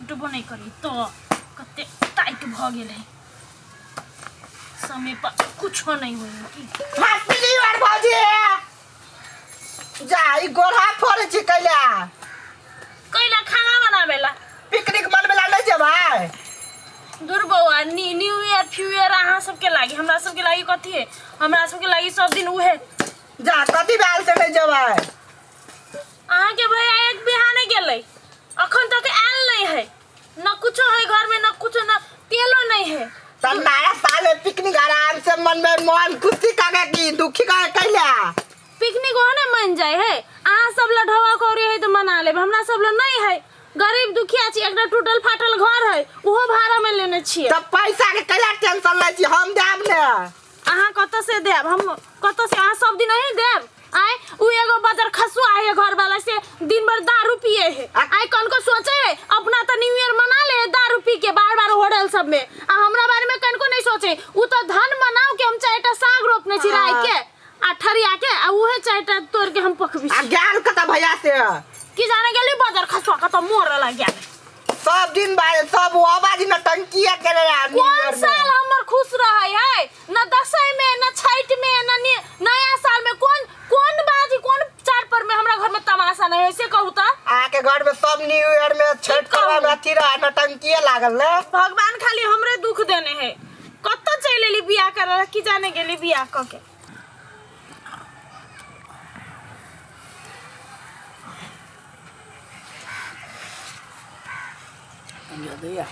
टूटबो नहि करी तो कते टाइट भऽ गेल है समय पर कुछो नहीं होई है की हैप्पी न्यू ईयर भौजी जा ई गोढ़ा फोड़ै छी कैला कैला खाना बनावेला पिकनिक मनबेला नहि जेबै दूर बौआ न्यू ईयर फ्यू ईयर अहाँ सबके लागी हमरा सबके लागी कथी है हमरा सबके लागी सब दिन उहे जा कथी भेल से नहि जेबै अहाँके भैया एक बिहाने गेलै अखन तक आयल नहीं है न कुछो है घर में न कुछो न तेलो नहीं है तऽ नया साल है पिकनिक आराम से मनमे मन खुशी कऽ की दुखी कऽ कैला पिकनिक ओहने मन जाय है अहाँ सब ला ढवा कौड़ी है तऽ मना लेब हमरा सब ला नहीं है गरीब दुखिया छी एकटा टूटल फाटल घर है ओहो भाड़ा में लेने छियै तऽ पैसा के कैला टेंशन लै छी हम देब ने अहाँ कतऽ से देब हम कतऽ से अहाँ सब दिन अहीं देब आय उ एगो बजर खसुआ है घर वाला से दिन भर दारू पिए है आय कनको सोचे है अपना तो न्यू ईयर मना ले है दारू पी के बार बार होटल सब में आ हमरा बारे में कनको नहीं सोचे उ तो धन मनाओ के हम चारिटा साग रोपने छी राई के आ ठरिया के आ उहे चारिटा तोड़ के हम पकबी आ ज्ञान कतऽ भैया से की जाने गेली बजर खसुआ कतऽ मोर लग गया सब दिन बारे सब वो आवाज न टंकी के रे कोन साल हमर खुश रहे है न दसई में न छठ में न नया साल में कोन कोन बाजी कोन चार पर में हमरा घर में तमाशा नहीं है से कहू त आके घर में सब न्यू ईयर में छठ करवा में अथी रहे नटंकी लागल ने भगवान खाली हमरे दुख देने है कत चल एली बियाह करे की जाने गेली बियाह क के दैया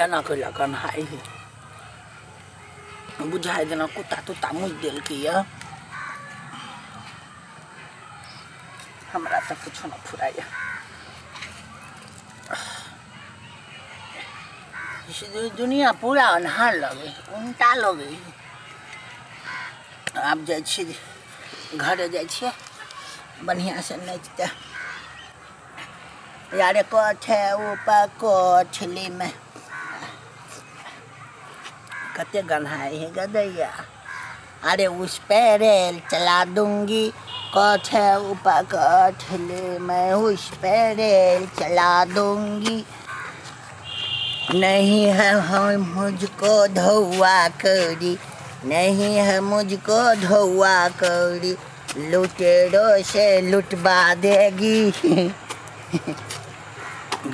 एना कैला कन्हाइ है बुझाइ जेना कुत्ता तुत्ता मुति देलकै यऽ हमरा तऽ किछो नहि फुराइए दुनिया पूरा अन्हार लगै उल्टा लगै आब जाइ छियै घरे जाइ छियै बढ़िआँसँ नाचिते यारे कथे ऊपर कोठलीमे कते गन्हाइ है गदैया अरे उस पे रेल चला दूंगी कथे ऊपर कोठली में उस पे रेल चला दूंगी नहीं है हम मुझको धोआ करी नहीं है मुझको धोआ करी लुटेरों से लुटवा देगी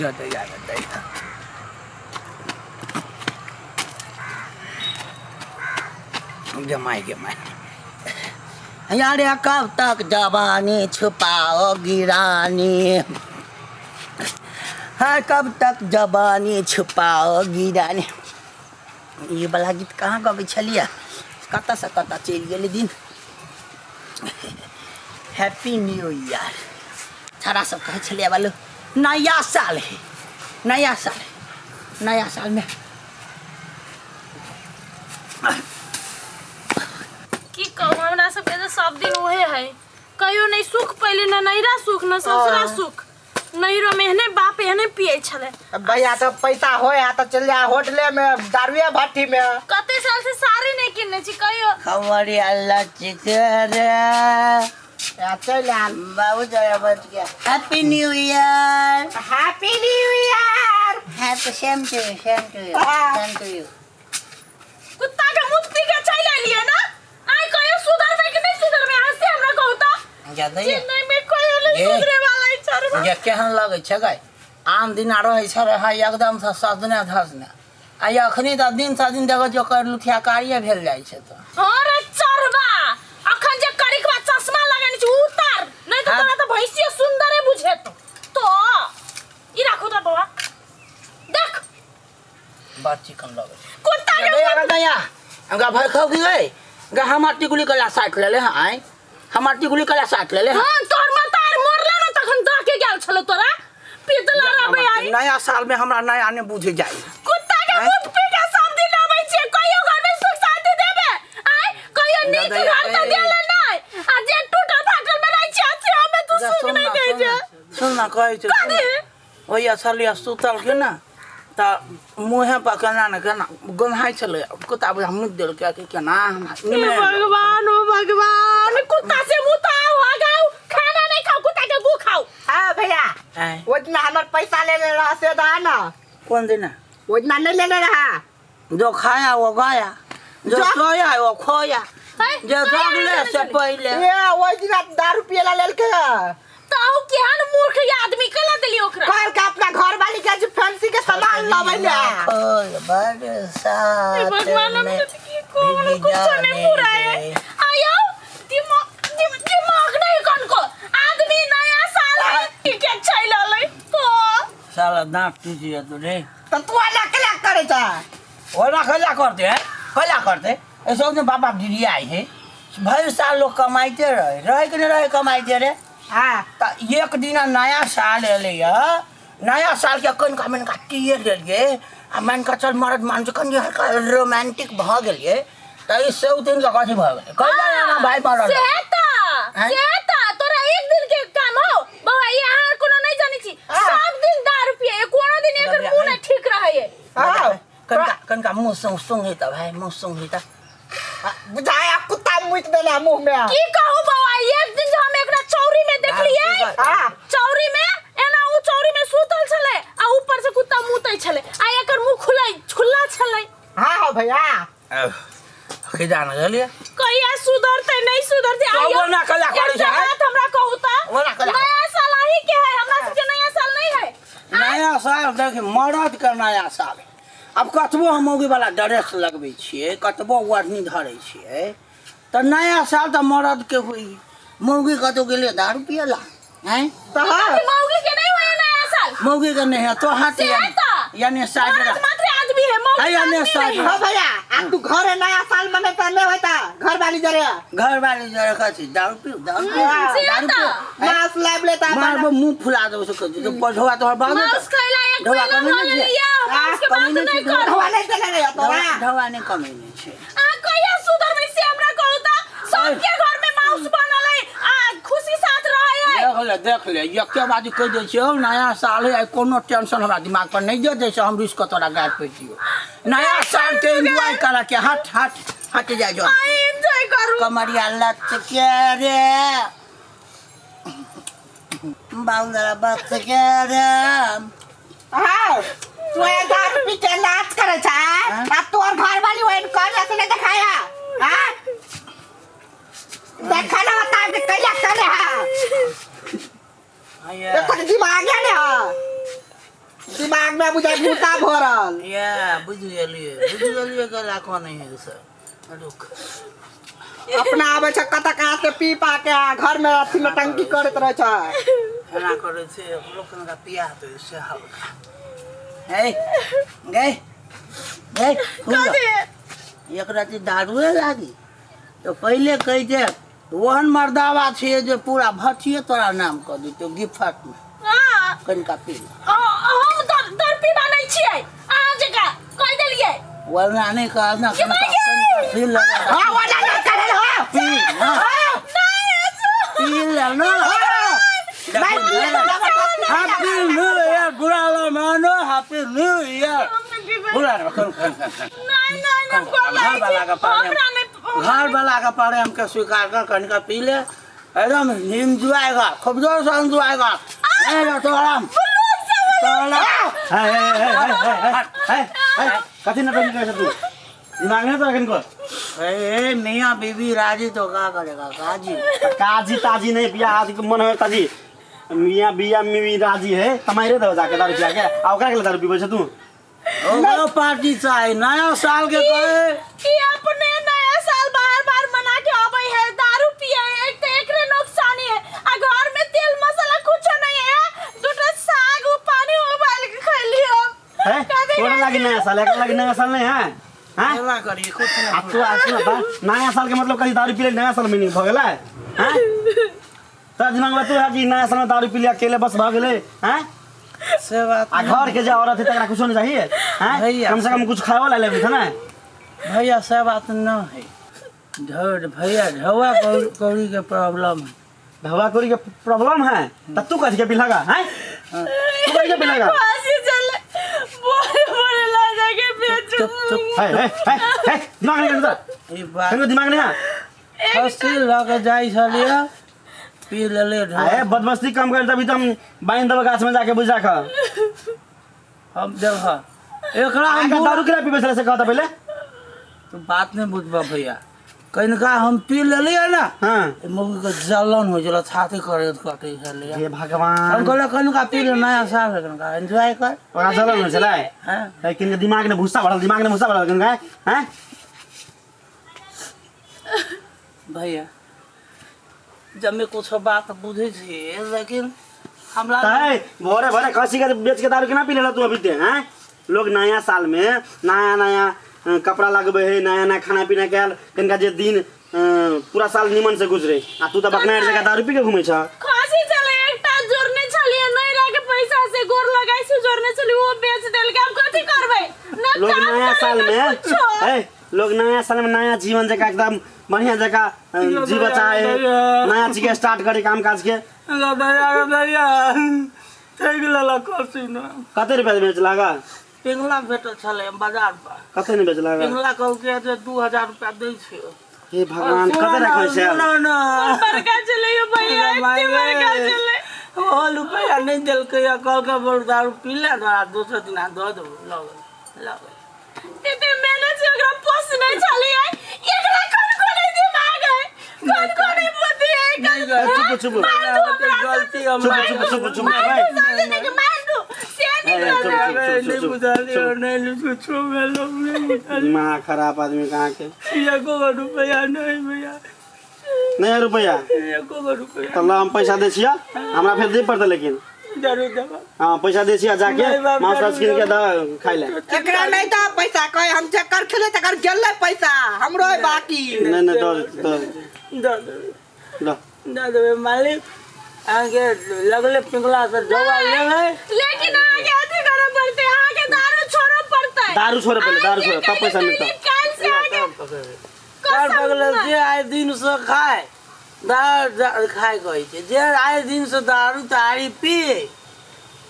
गदैया गदैया जमाई जमाई यार कब तक जवानी छुपाओगी रानी हाँ कब तक जवानी छुपाओगी रानी ई वाला गीत कहाँ गबै छलियै कतऽसँ कतऽ चलि गेलै दिन हैप्पी न्यू ईयर छड़ा सब कहै छलियै बालू नया साल है नया साल है नया सालमे की कहू हमरा सबके तऽ सब दिन उहे है कहियो नहीं सुख पहिले न नैरा सुख न ससुरा सुख नैरो में एहने बाप एहने पिए छलै भैया तो पैसा होए आ तो चल जा होटले में दारुए भट्टी में कते साल से साड़ी नहीं किनने छी कहियो हमारी अल्लाह चिकर आ चल आल बाबू जरा बच गया happy new year happy new year happy same to you same to you हाँ। सेम टू you कुत्ता के मुंह पी के चल एलिए ना आइ कहियो सुधरबै कि नहीं सुधरबै अहाँ से हमरा कहू तऽ ज्यादा चेन्नई में कहियो नहीं ए। सुधरे वाला है चरवा जे केहन लगै छै गै आन दिना रहै छै रे है एकदमसँ सजने धसने आ अखनी तऽ दिनसँ दिन देखै छियै ओकर लुठिया कारिये भेल जाइ छै तऽ हाँ रे चरवा अखन जे करिकवा चश्मा लगेने छी उतार नहीं तो हाँ। तोरा तऽ भैंसियो सुंदरे बुझेतो तो ई राखू तऽ बौआ देख बड़ चिकन लगै छै कुत्ता के गया गया गा भाई खाओ की गई गा हमार टिकुली कला साट लेले हाँ आय हमार टिकुली कला साट लेले हाँ हाँ तोहर मतार मरले ना तखन दह के गेल छलो तोरा पीतला रहबे आई नया साल में हमरा नया ने बुझे जाए कुत्ता के आँय? मुँह पी के सब दिन आबै छियै कहियो घर में सुख शांति देबे आय कहियो नीक दादा, घर तऽ ए। देले नहि आ जे टूटल फाटल में रहै छियै से हमे तू सुख नहि दै छै सुन ना कहै छै कथी? ओहिया छलियै सुतल के ना तऽ मुँहे पर केना ने केना गन्हाइ छलै कुत्ता बुझा मुति देलकै कि केना हमरा हे निमने भगवान ओ भगवान कुत्ता से मुँह तो आओ आगाओ खाना नहीं खाओ कुत्ता के गू खाओ हाँ भैया आँय। ओ दिना हमर पैसा कौन दिन वो इतना नहीं लेने रहा। जो खाया वो गया, जो सोया वो खोया, है जो कहिया जगले लेने से छलियै? पहिले। ये वही दिन दारू पिएला लेलके है। तऽ अहूँ केहन मूर्ख आदमी केला देलियै ओकरा? कहल के अपना घर वाली के जे फैंसी के सामान लबै ले। खोल हे बरसात भगवान, हम में तो की कोन भीग कुछ नहीं जाने पूरा है। दे। आयो दिमाग दिमाग नहीं कनको आदमी नया साल है के अच्छा ललै तो साला दांत टूट तो रे। तो तू अलग केला करे छ? ओना कैला करते हैं, कैला करते ऐसे ने बाप बाप दीदी आई है। भर साल लोग कमाइते रहे, रहे कि नहीं रहे कमाइते रहे। हाँ त एक दिन नया साल एलै नया साल के कनिका मनिका टीए लेलियै आ मानि कऽ चल मरद मानुस कनि हल्का रोमांटिक भऽ गेलियै तऽ ई सब दिन के कथी भऽ गेलै? कैला एना भाइ मरल? से त आँय? से त तोरा एक दिन के काम हो बौआ, ई अहाँ कोनो नहीं जानै छी। सब दिन दारू पिए, कोनो दिन एकर मुंह नहीं ठीक रहै। हाँ कनिका कनिका मुँह सुंघ सुंघी तऽ भाइ, मुँह सुंघी तऽ बुझाया कुत्ता मुइत देला मुंह में। की कहू बौआ, एक दिन जे हम एकरा चौरी में देखलियै। हाँ चौरी में एना उ चौरी में सुतल छलै आ ऊपर से कुत्ता मुतै छलै आ एकर मुंह खुलै खुला छलै। हाँ हाँ भैया खिदा न गेलियै। कहिया सुधरतै नहीं सुधरतै? तो आइयो ओना कला करै एकटा छै? बात हमरा कहू त, ओना कला। नया साल अही के है, हमरा सबके नया साल नहीं है। नया साल देख मरद के नया साल। आब कतबो हम मौगी वाला ड्रेस लगबै छियै, कतबो ओढ़नी धरै छियै, तऽ नया साल तऽ मरद के होइ। मौगी कतौ गेलियै दारू पियला आँय? तो हाँ मौगी के नहीं होय नया साल। मौगी के नहीं है तो हाथ से यानी त यानी साइड मरद मात्र आदमी है, मौगी है, यानी आदमी साइड नहीं है। हाँ भैया, आ तू घर है नया साल मनेता नहीं होता घर वाली जरे। घर वाली जरे कथी दारू पियो, दारू पियो, हाँ, से दारू त पियो। आँय? मांस लाब लेता। मारबो मुंह फुला देबो से कथी तो पढ़वा तोहर बाप मांस खैला एक ढोआ महीना कमी भऽ नहि छै। गेलै, मांस के बात कमी नहि नहीं छै, करू। ढोआ नहीं चले रे तोरा। ढोआ नहीं कमेने छै। अहाँ कहिया सुधरबै से हमरा कहू त? सबके घर में मांस बनल है आ खुशी साथ रहै है। देख ले, देख ले, एके बाजी कहि दै छियौ नया साल है, आइ कोनो टेंशन हमरा दिमाग पर नहीं दे दै छै, हम रुसि कऽ तोरा गारि पड़ि दियौ। नया साल के एंजॉय करऽ के, हट हट हट जाइ जो। I enjoy करू। कमरिया लचके रे बाउंदरा बचके रे। हाँ तू ये दारू पी के नाच करे छा आ तोर घर वाली when कर ऐसे नहीं दिखाया। हाँ देखा ना बता के कैला करे। हाँ एकर दिमाग है ने, दिमाग में बुझाय भूता भरल। या बुझि गेलियै, बुझि गेलियै गला कोन है से। रुक अपना आबै छै कतऽ कहाँ से पी पा के आ घर में अथी में टंकी करैत रहै छै। एना करै छै लोक कनिका पिया दे से हल्का। हे गए गए कथी? एक राति दारुए लागी तो पहिले कहि दे ओहन मर्दावा छियै जे पूरा भथिए तोरा नाम कऽ देतौ गिफ्ट में। हाँ कनिका पी ले। हम दर पीबा नहीं छियै अहाँ जकाँ कहि देलियै। वरना नहीं कहना कि कनिका भाई कनिका पी ले। हाँ वाला नहीं करे हो। पी हाँ, पी ले ना। नहीं पिए तो जबरदस्ती। हैप्पी न्यू ईयर बुरा लो मानो, हैप्पी न्यू ईयर बुरा लो। कन कन कन कन नहीं नहीं नहीं गोर घर लागै वाला के छी। पानी हमरा नहीं घर वाला के पानी हमके स्वीकार कर कनिका पी ले, एकदम एंजॉय कर, खूब जोर से एंजॉय कर। ए लो तोरा तोरा है है है है है है कथी नटंकी करै छै तू? दिमाग नहीं तोरा किनको? ए मियाँ बीबी राजी तो का करेगा काजी? काजी ताजी नहीं बिया आज के मन है ताजी मियाँ बिया मिवी राजी है तमारे दो जाके दारू पिया के आ ओकरा के लिए दारू पीबै छै तू? ओकरो पार्टी चाही नया साल के कहे ई अपने नया साल बार बार मना के आबै है, दारू पिए है, एक तो एकरे नुकसानी है आ घर में तेल मसाला कुछ नहीं है, दूटा साग उ पानी उबाल के खैली हम। है कथी तोरा कहै लागी छी? नया साल, एकरा लागी नया साल नहीं है? हैं केना करिए कुछ आ ना तू आ सुन बा, नया साल के मतलब कहीं दारू पी ले नया साल में नहीं भऽ गेलै? हैं तोरा दिमाग में तू है कि नया साल में दारू पी ले अकेले बस भऽ गेलै? हैं से बात आ घर के जे औरत है तकरा कुछो नहीं चाहिए? हैं भैया। कम से कम कुछ खाओ ला लेबी था ना। भैया से बात न है ढोर भैया ढोआ कौड़ी के प्रॉब्लम है। धवा कोरी के प्रॉब्लम है त तू कथी के पिलगा? हैं तू कथी के पिलगा? फांसी चले बोरे बोरे ला जाके बेच। चुप चुप। है है है है दिमाग नहीं करता ई बात तनको दिमाग नहीं है। फसिल लऽ के जाइ छलियै पी लेलियै ढोआ। अरे बदमस्ती कम कर तभी तो हम बांध देबो गाछ में जाके बुझा कर। हम देख एकरा हम अहाँके दारू केना पीबै छलै से कहऽ तऽ पहिले। तू बात नहि बुझबह भैया, कनिका हम पी लेलियै ने, हाँ, मौगी के जलन होइ छलै, छाती करे कटै छलै। हे भगवान! हम कहलियै कनिका पी ले, नया साल है, कनिका एन्जॉय कर। ओकरा जलन होइ छलै? हैं। लेकिन दिमाग ने भूसा भरल, दिमाग ने भूसा भरल कनिका, हैं? भैया, जब मैं कुछ बात बुझै छी, लेकिन हमरा तै भोरे भोरे खसी के बेच के दारू केना पी लेलह तू अभी ते, हैं? लोग नया साल में नया नया कपड़ा लगबै है, नया नया खाना पीना कयल कनिका जे दिन पूरा साल निमन से गुजरे, आ तू तऽ बकनार जकाँ दारू पी के घूमै छह। खसी छलै एकटा, जोड़ने छलियै नैरा के पैसा से, गोर लगाइ से जोड़ने छलियै, ओ बेच देलकै। आब कथी करबै न? लोग काम नया करे साल न में कुछो। ए, लोग नया साल में नया जीवन जकाँ एकदम बढ़िया जकाँ जीव चाहे है, नया चीज के स्टार्ट करे काम काज के। भैया, भैया, ठकि लेलक खसी ने। कते रुपया बेच लागा? पिंगला भेटल छलै बाजार पर। कते ने बेच लागा? पिंगला कहलकै जे 2000 रुपया दै छै। हे भगवान, कते रखै छै? सुनो ने। बड़का छलै यौ भैया, एते बड़का छलै। ओ रुपया नहि देलकै, कहलकै बड़ दारू पी ले, तोरा दोसर दिना दऽ देबौ। लऽ गेल, लऽ गेल। एते मेहनत से ओकरा पोसने छलियै, एकरा कोन कोन दिमाग है, कोन कोन बुद्धि है? चुप, चुप। मार दू हमरा। गलती हमरा। चुप, चुप, चुप, चुप। मार भाइ। दू, समझे नहीं, मार दू से निकल। चुप, चुप, नहीं चुप, बुझलियै, चुप। नहीं कुछो भेलो, नहीं बुझलियै। दिमाग खराब आदमी कहाँ के। एको गो रुपया नहीं भैया। नहीं है रुपया? एको गो रुपया। तऽ ल, हम पैसा दै छियै, हमरा फेर दे पड़तै लेकिन। जरूर देबा। हाँ, पैसा दै छियै, जाके नहीं बाप, मांस तांस जरूर। कीन के दऽ खाइ ले। एकरा नहीं तो पैसा कहे, हम चक्कर खेले तकर गेलै पैसा, हमरो है बाकी। नहीं नहीं, दऽ दऽ। दऽ देबै। ल। दऽ देबै मालिक, अहाँके लगले पिंगला से जवाब लेबै। लेकिन अहाँके अथी करऽ पड़तै, अहाँके दारू छोड़ऽ पड़तै। दारू छोड़ऽ पड़तै, दारू छोड़ऽ, तब पैसा मिलतै। काल्हि से अहाँके चार कसम पगले ना। जे आइ दिन से खाय दारू खाय कहै छै, जे आइ दिन से दारू तारी पिए,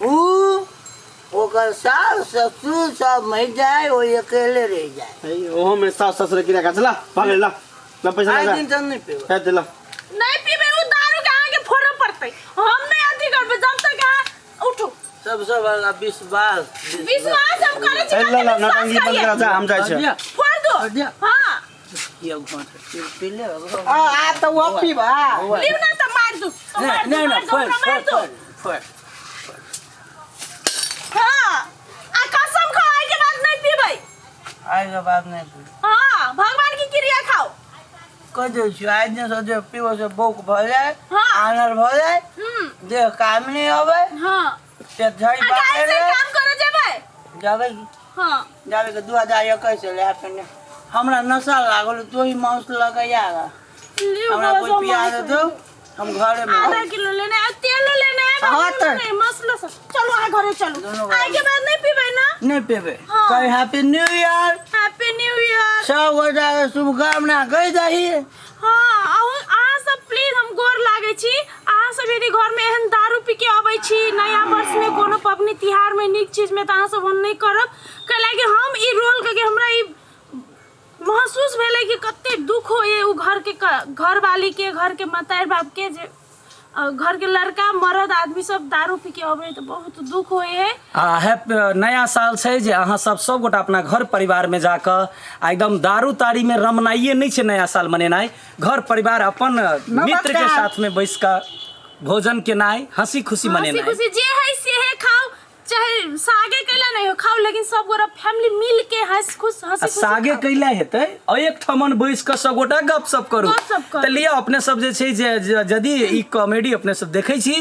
ऊ ओकर सास ससुर सब मरि जाय, ओ अकेले रहि जाय। है, ओहो में सास ससुर किरा का चला भाग, ल ल, पैसा आइ लगा। दिन से नहि पीबै। है, दे ल। नहीं पीबै, उ दारू के अहाँके फोड़ऽ पड़तै। हम नहीं अथी करबै जब तक अहाँ उठू। सबसँ बड़ा विश्वास। विश्वास हम करै छी। ए, ल ल, कते नौटंकी विश्वास बंद करा, जा, हम जाइ दिया, छियै। फोड़ दो। दिया। हाँ। ये घोट पी ले। आ तऽ वो पीबा। लिउ ना तऽ मार दू, तऽ मार दू, नहीं मार नहीं, दू, फोड़ हमरा मार फोड़ दू। फोड़ फोड़। हाँ, आ कसम खाओ, आइ के बाद नहीं पीबै। आइ के बाद नहीं पीबै। हाँ, भगवान की क्रिया खाओ। कह दै छियौ, आइ दिनसँ जे पीबो से बौक भऽ जाय, हाँ। आनर भऽ जाय, देह काम नहि अबै, पेट झड़ी आ काल्हि पकड़ि से ले। काम करे जेबै? जाबै। हाँ। जाबै के 2021 ले अपने हमरा नशा लागल, तो ही मांस लगैया। लिउ। हमरा बस कोई हम पिया मांस देतौ, हम घरे में। आधा किलो लेने आ, तेलो लेने आ। हाँ, बाबू तऽ। नहीं, मसलो सब। चलू, अहाँ घरे चलू। दुनू आइ के बाद नहीं पीबै ना? नहीं पीबै। हाँ। कही happy new year. Happy new year. सब गोटा के शुभकामना कहि दही। हाँ, अहाँ सब प्लीज, हम गोर लागै छी अहाँ सब, यदि घरमे एहन दारू पी के अबै छी नया वर्षमे, कोनो पबनी तिहारमे, नीक चीजमे, तऽ अहाँ सब ओहन नहि करब। कैलाकि हम ई रोल करके हमरा ई महसूस भेलै कि कते दुख होइए ओ घरके घरवालीके, घरके मतारि बापके, जे घरके लड़का मरद आदमी सब दारू पी के अबै तऽ बहुत दुख होइ है। आ हैप्पी नया साल छै जे अहाँ सब सब गोटा अपना घर परिवारमे जाकऽ आ एकदम दारू तारीमे रमनाइए नहि छै नया साल मनेनाइ। घर परिवार अपन मित्रके साथमे बैस कऽ भोजन केनाइ, हँसी खुशी हँसी मनेनाइ, खुशी जे है से है खाओ, चाहे सागे कैला नहीं हो खाओ, लेकिन सब गोरा फैमिली मिल के हंस खुश आ हंसी खुशी सागे खाओ। कैला हेतै आ एक ठमन बैस कऽ सब गोटा गपशप करू। गपशप करू। तऽ लिअ, अपने सब जे छै जे यदि ई कॉमेडी अपने सब देखै छी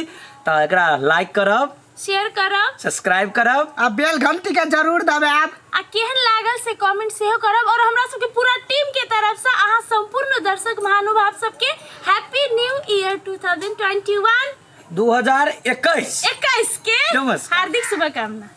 तऽ एकरा लाइक करब, शेयर करब, सब्सक्राइब करब आ बेल घंटी के जरूर दबायब। आ केहन लागल से कमेंट सेहो करब, और हमरा सबके पूरा टीम के तरफ से अहाँ संपूर्ण दर्शक महानुभाव सबके हैप्पी न्यू ईयर 2021। 2021। 21 के। नमस्कार। हार्दिक शुभकामना।